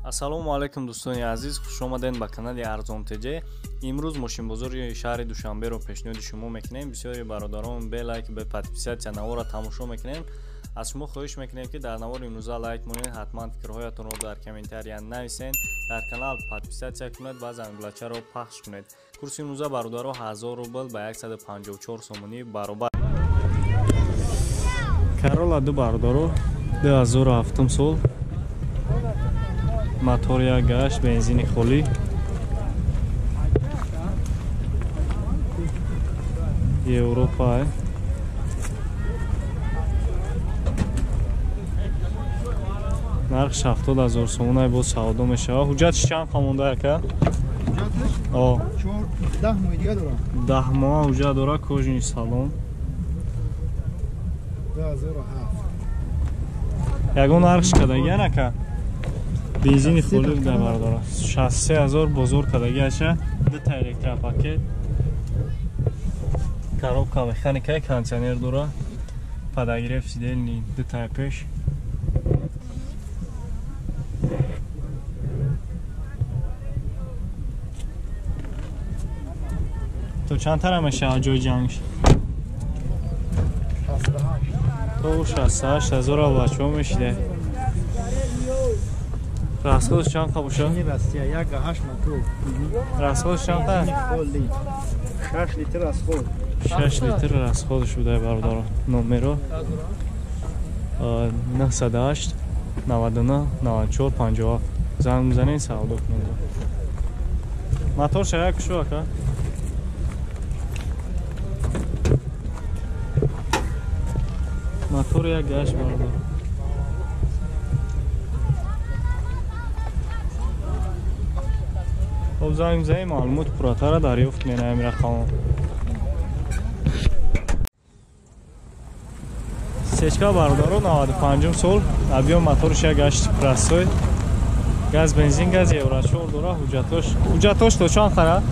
Ассалому алайкум дӯстони азиз, хуш омадед ба канали Арзон ТЖ. Имрӯз мошинбозори шаҳри Душанберо пешниҳоди шумо мекунем. Бисёри бародарон бе лайк, бе подписатсия навора тамошо мекунем. Аз шумо хоҳиш мекунем, ки дар навори имрӯза лайк монед, ҳатман фикрҳоятонро дар комментария нависед, дар канал подписатсия кунед ва зангулачаро пахш кунед. Курси имрӯза бародаро 1000 рубл ба 154 сомонӣ баробар. Карола ду бародаро 2007 сол, мотор як гашт, бензини холӣ. Европа. Нарх 70,000 сомон боз савдо мешавад. Ҳуҷҷатш чанд монда ака? О, 10 моҳ дига дора. 10 моҳ ҳуҷҷат дора, кожини салон. 2007. Ягон нархш кардагиан ака? Бензини холӣ буда бародаро. 63,000 бозор кардагиаша. Дута электропакет. Коробка механика, кондиционер дора. Подогрев сидельни дута пеш. То чанд тара мешавад ҷои ҷангш? То 68,000 бачаҳо мешида. Расходш чанд қа бошад? 1,8 мотор. Расходш чанд қа? 6 литр расход. 6 литр расходш буда бародаро. Номеро 908 99 94 57. Занг мезанед, савдо кунед. Мотор шая кушу ака? Мотор як гашт бародаро. Хоб занг мезанем, маълумот пурратара дарёфт менаем рақамон. Сечка бародаро 95 сол, объем моторш як гашти простой. Газ бензин, газ евро 4 дора, ҳуҷҷатош. Ҳуҷҷатош то чанд хара?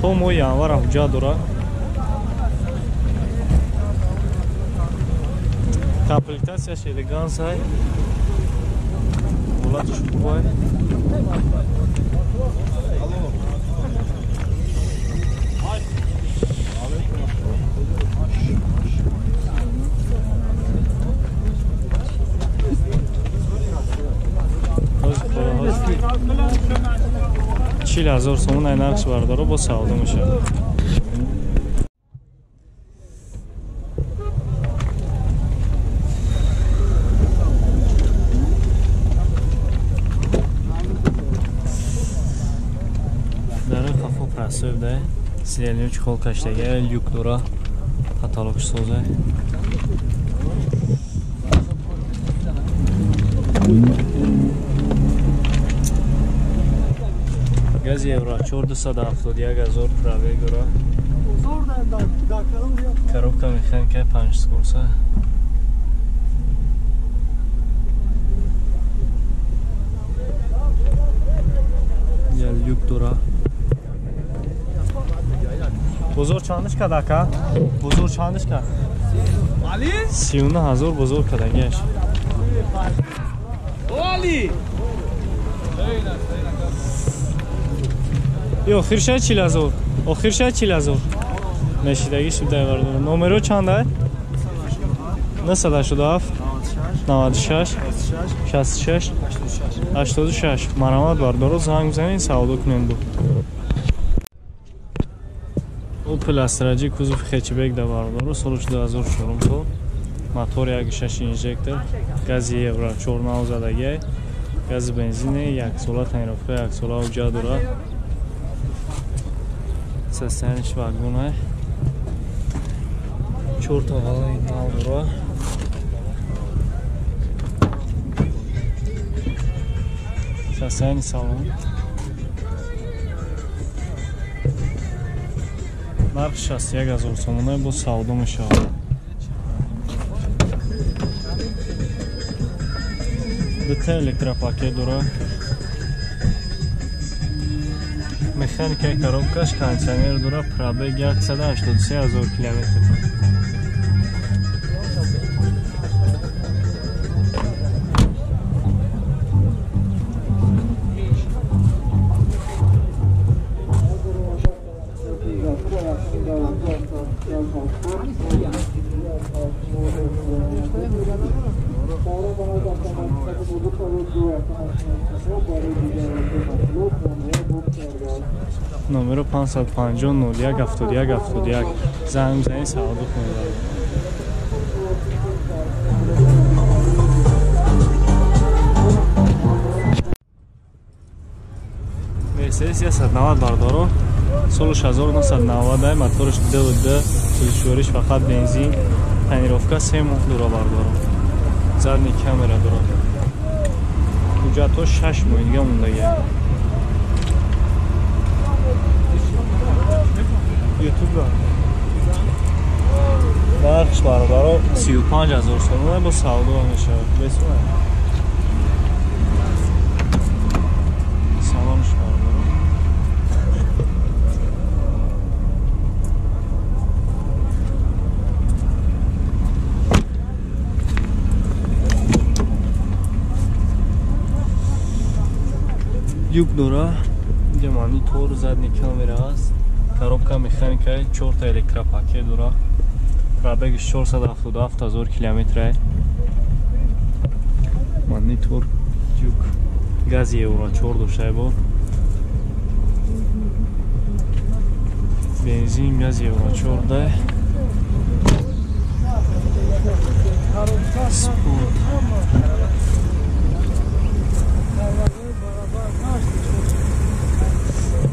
То моҳи январа ҳуҷҷат дора. Комплектацияш элегансай. Ҳолатш хубай. Чил ҳазор сомон ай нақш бародаро бо савдо мешавад. Дарои қафо простой буда, сидельниё чехол каштага, люк дора, каталогш соза. Гази евро 471,000 пробег дора. Коробка механика 5 скорса. Я люк дора. Бозор чандиш кад ака? Бозор чандиш кад? 39,000 бозор кадагиаш. И охир шай 40,000. Охир шай 40,000. Мешидагӣ шуда бародаро. Номеро чанд ай? 987 96 66 86. Марамат бародаро, занг бизанед, савдо кунем бо. Opel Astra G кузов хэтчбек да бародаро, соли 2004 сол. Мотор 1.6 инжектор, гази евро 4 нав задагиай, гази бензини як сола тонировка, як сола ҳуҷҷат дорад. Состояниш вагонай. 4 та валаи нав дорад. Состояние салон. Нарх 61,000 сомона боз савдо мешавад. Дута электропакет дорад. Механикаи коробкаш, кондиционер дорад, пробег 183,000 километр. Номеро 550 01 71 71. Занг бизанед, савдо кунед. Мерседес 190 бардоро, соли 1990, моторш 2.2, сӯзишвориш фақат бензин, тонировка 3 моҳ дора бардоро. Задний камера дора. Ҳуҷҷатҳо 6 моҳ дига мондагиа. Ютуб нархш бародаро 35 000 сомон бо савдо мешавад. Бесуна. Салонш бародаро. Юг дора, инҷа монитор, задний камера аст. Коробка механика, 4 та электропакет дора. Пробег 477 000 километр. Монитор, юг, гази евро 4 дошта бо. Бензин гази евро 4 да. Спорт.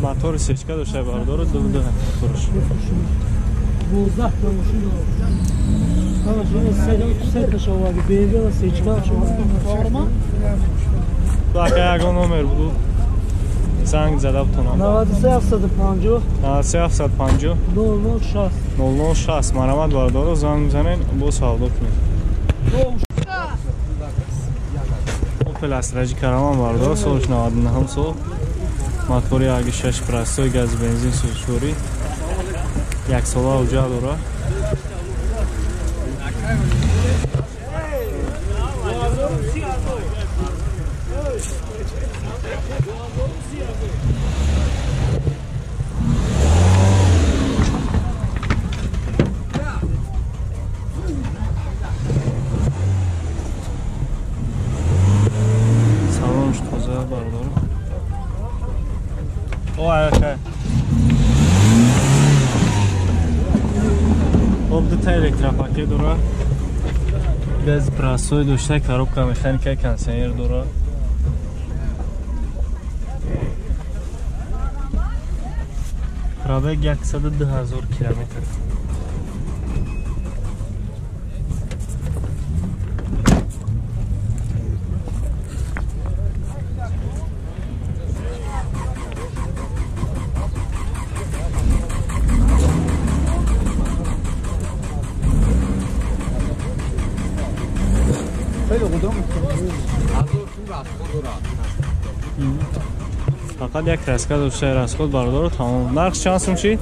Мотори сечка дошта бардора, ду моторш. 12 та машина. Сечка форма. Бака ягон номер буду. Занг зада бутонам. 93 750 93 750 006 006. Марамат бардора, занг бизанед, бо савдо кунед. Opel Astra караван бардора, соли 99 сол. Мотори 1.6 простой, газ бензин сӯзишворӣ. Як сола ҳуҷҷат дора. Салонш тоза бардора. Об дута электропакет дора, газ простой дошта, коробка механика, кондиционер дора. Пробег 102 000 километр. Фақат як краска дошта, расход бардору тамом. Нарх чанд сум шид?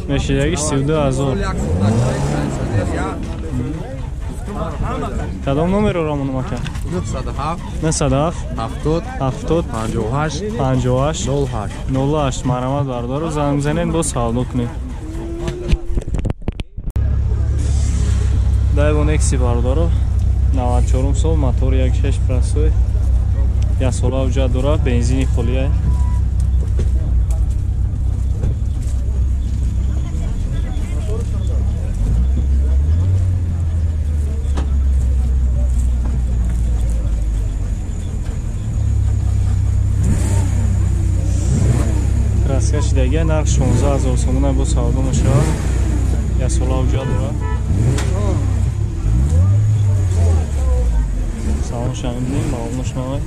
Мешидагиш 32 000. Кадом номерро рамонам ака? 907 907 70 70 58 58 08 08. Марамат бардору, занг бизанед, бо савдо кунед. Дайвон Экси бардору, 94 сол, мотор 1.6 простой, як сола ҳуҷҷат дора, бензини холия. Краска шидагия, нарх 16 000 сомона бо савдо мешавад. Як сола ҳуҷҷат дора. Салонша мебинем, балонаш навай.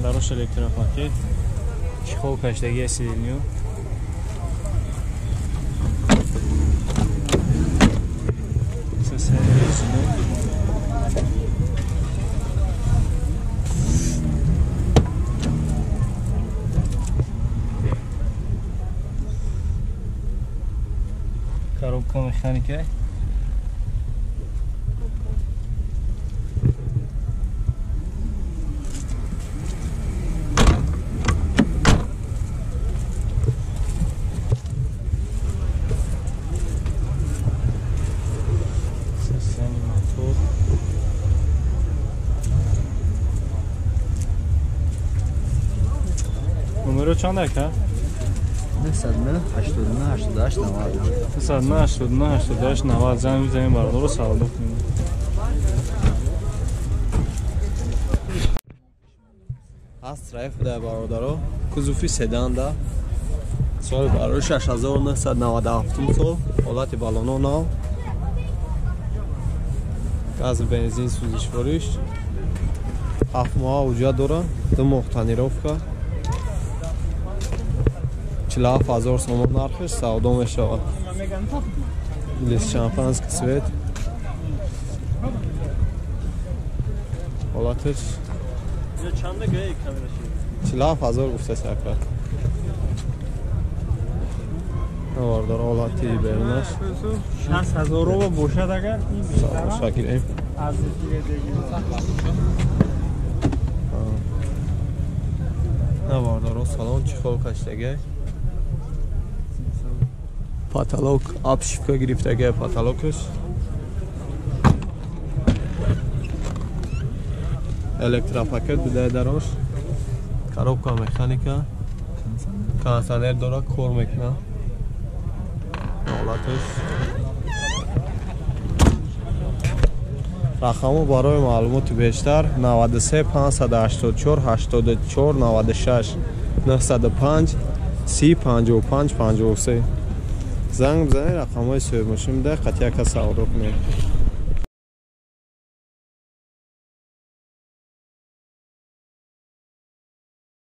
Дарош электропакет, чехол каштагия сиденью. Коробка механика. Номеро чанд ака? 909 89 88 90. 909 89 88 90. Занг бизанем бародаро, савдо кунем. Астра F да бародаро, кузови седан да. Соли барои 6997 сол, ҳолати баллоно нав. Газ, бензин, сӯзишвориш. 7 моҳ ҳуҷҷат дора, 2 моҳ тонировка. 47 000 сомон нархиш, савдо мешавад. Лис шампанский цвет. Ҳолатиш 47 000 гуфта сака. Навардор ҳолати берунаш. 60 000 бошад агар ин беҳтар. Шакирем. Аз Навардор салон чӣ хол каштага. Потолок обшивка гирифтага потолокаш. Электропакет буда дарош. Коробка механика. Кондиционер дора, кор мекуна. Ҳолаташ. Рақамҳо барои маълумоти бештар 93 584 84 96 905 30 55 53. Занг бизанед, рақамҳои соҳибмошин буда, қатъи яка савдо кунед.